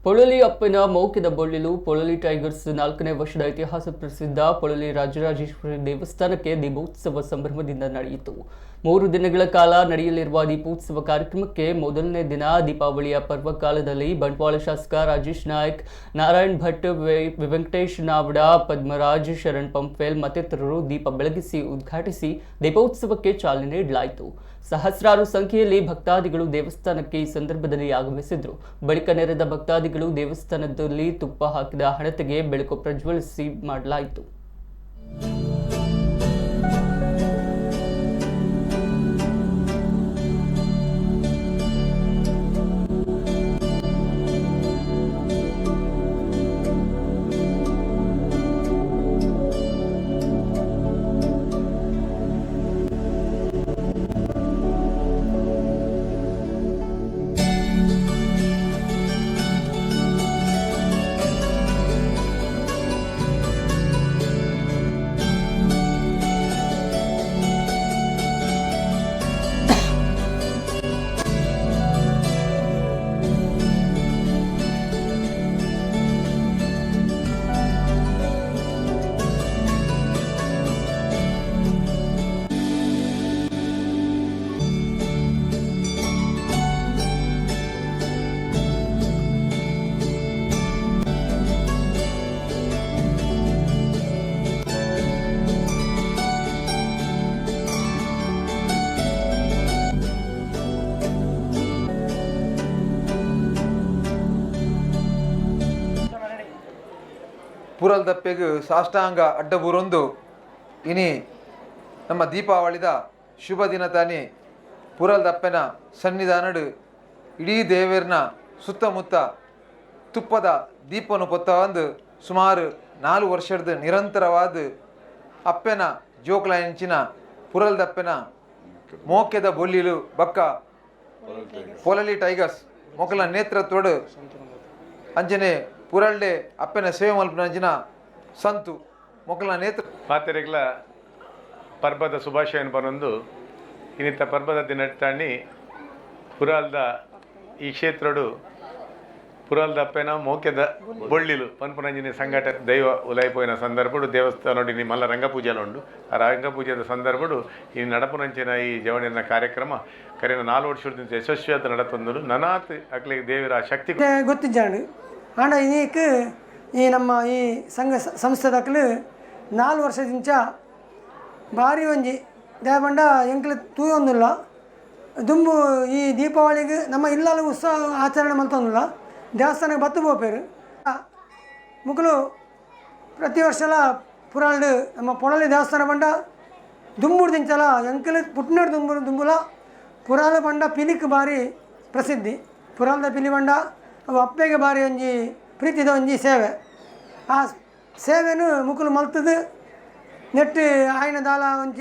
ಪೊಳಲಿ ಅಪ್ಪನ ಮೌಖಿದ ಬೊಳ್ಳಿಲು ಪೊಳಲಿ ಟೈಗರ್ಸ್ 4ನೇ ವರ್ಷದ ಇತಿಹಾಸ ಪ್ರಸಿದ್ಧ ಪೊಳಲಿ ರಾಜರಾಜೇಶ್ವರಿ ದೇವಸ್ಥಾನಕ್ಕೆ ದೀಪೋತ್ಸವ ಸಂಭ್ರಮದಿಂದ ನಡೆಯಿತು. 3 ದಿನಗಳ ಕಾಲ ನಡೆಯಲಿರುವ ದೀಪೋತ್ಸವ ಕಾರ್ಯಕ್ರಮಕ್ಕೆ ಮೊದಲನೇ ದಿನ ದೀಪಾವಳಿಯ ಪರ್ವಕಾಲದಲ್ಲಿ ಬಂಟ್ವಾಳ ಶಾಸಕ ರಾಜೇಶ್ ನಾಯ್ಕ್, ನಾರಾಯಣ್ ಭಟ್, ವೆಂಕಟೇಶ್ ನಾವಡ, ಪದ್ಮರಾಜ್, ಶರಣ್ ಪಂಪ್ವೆಲ್ ಮತ್ತಿತರರು ದೀಪ ಬೆಳಗಿಸಿ ಉದ್ಘಾಟಿಸಿ ದೀಪೋತ್ಸವಕ್ಕೆ ಚಾಲನೆ ನೀಡಲಾಯಿತು. ಸಹಸ್ರಾರು ಸಂಖ್ಯೆಯಲ್ಲಿ ಭಕ್ತಾದಿಗಳು ದೇವಸ್ಥಾನಕ್ಕೆ ಈ ಸಂದರ್ಭದಲ್ಲಿ ಆಗಮಿಸಿದ್ರು. ಬಳಿಕ ನೆರೆದ ಭಕ್ತಾದಿಗಳು ದೇವಸ್ಥಾನದಲ್ಲಿ ತುಪ್ಪ ಹಾಕಿದ ಹಣತೆಗೆ ಬೆಳಕು ಪ್ರಜ್ವಲಿಸಿ ಮಾಡಲಾಯಿತು. ಪುರಲ್ದಪ್ಪೆಗ್ ಸಾಷ್ಟಾಂಗ ಅಡ್ಡಬೂರೊಂದು ಇನಿ ನಮ್ಮ ದೀಪಾವಳಿದ ಶುಭ ದಿನ ತಾನಿ ಪುರಲ್ದಪ್ಪೆನ ಸನ್ನಿಧಾನಡು ಇಡೀ ದೇವೇರ್ನ ಸುತ್ತಮುತ್ತ ತುಪ್ಪದ ದೀಪನು ಪೊತ್ತವಂದು ಸುಮಾರು 4 ವರ್ಷದ ನಿರಂತರವಾದ ಅಪ್ಪೆನ ಜೋಕ್ಲಾಯಂಚಿನ ಪುರಲ್ದಪ್ಪೆನ ಮೋಕೆದ ಬೊಲ್ಲಿಲು ಬಕ್ಕ ಪೊಲಲಿ ಟೈಗರ್ಸ್ ಮೊಕಲ ನೇತೃತ್ವಡು ಅಂಚನೆ ಪುರಲ್ಡೆ ಅಪ್ಪೆನ ಸೇವೆ ಮಲ್ಪುನಂಚಿನ ಸಂತು ಮೊಕಲ ನೇತೃ ಪಾತೆರೆಗ್ಲ ಪರ್ಬದ ಶುಭಾಶಯನ ಪನೊಂದು ಇನ್ನಿತ್ತ ಪರ್ಬದ ದಿನಟ್ಟಾಣಿ ಪುರಾಲ್ದ ಈ ಕ್ಷೇತ್ರಡು ಪುರಾಲ್ದ ಅಪ್ಪೆನ ಮೋಕೆದ ಬೊಳ್ಳಿಲು ಪನ್ಪುನಂಜಿನಿ ಸಂಘಟ ದೈವ ಉಲಾಯಿಪೋಯಿನ ಸಂದರ್ಭಡು ದೇವಸ್ಥಾನ ಮಲ್ಲ ರಂಗಪೂಜೆಲ ಉಂಡು. ಆ ರಂಗಪೂಜೆದ ಸಂದರ್ಭಡು ಈ ನಡಪುನಂಚಿನ ಈ ಜವಣಿನ ಕಾರ್ಯಕ್ರಮ ಕರಿನ 4 ವರ್ಷದಿಂದ ಯಶಸ್ವಿಯಾದ ನಡತೊಂದು ನನಾತ್ ಅಕ್ಲಿಗೆ ದೇವರ ಶಕ್ತಿ ಗೊತ್ತಿದ್ದಾಂಡು. ಆಂಡ ಇನೀಕ್ ಈ ನಮ್ಮ ಈ ಸಂಘ ಸಂಸ್ಥೆದಕ್ಲು 4 ವರ್ಷದಿಂಚ ಭಾರಿ ಒಂಜಿ ದಾಯೆ ಪಂಡ ಎಂಕ್ಲು ತೂಯೊಂದುಲ್ಲ ದುಂಬು ಈ ದೀಪಾವಳಿಗೆ ನಮ್ಮ ಇಲ್ಲಲ ಉತ್ಸವ ಆಚರಣೆ ಮಲ್ತೊಂದುಲ್ಲ, ದೇವಸ್ಥಾನಕ್ಕೆ ಬತ್ತು ಪೋಪೆರ್ ಮುಕುಲು ಪ್ರತಿ ವರ್ಷಲ ಪುರಾಲ್ಡ್ ನಮ್ಮ ಪೊಳಲಿ ದೇವಸ್ಥಾನ ಪಂಡ ದುಂಬುಡು ದಿಂಚಲ ಎಂಕಲು ಪುಟ್ನಡ್ ದುಂಬು ದುಂಬುಲ ಪುರಾಲು ಪಂಡ ಪಿಲಿಕ್ ಭಾರಿ ಪ್ರಸಿದ್ಧಿ. ಪುರಾಲ್ದ ಪಿಲಿ ಪಂಡ ಅವು ಅಪ್ಪೆಗೆ ಭಾರಿ ಒಂಜಿ ಪ್ರೀತಿದ ಒಂಜಿ ಸೇವೆ. ಆ ಸೇವೆನು ಮುಕುಲು ಮಲ್ತದು ನೆಟ್ಟು ಆಯ್ನ ದಾಲ ಒಂಜಿ.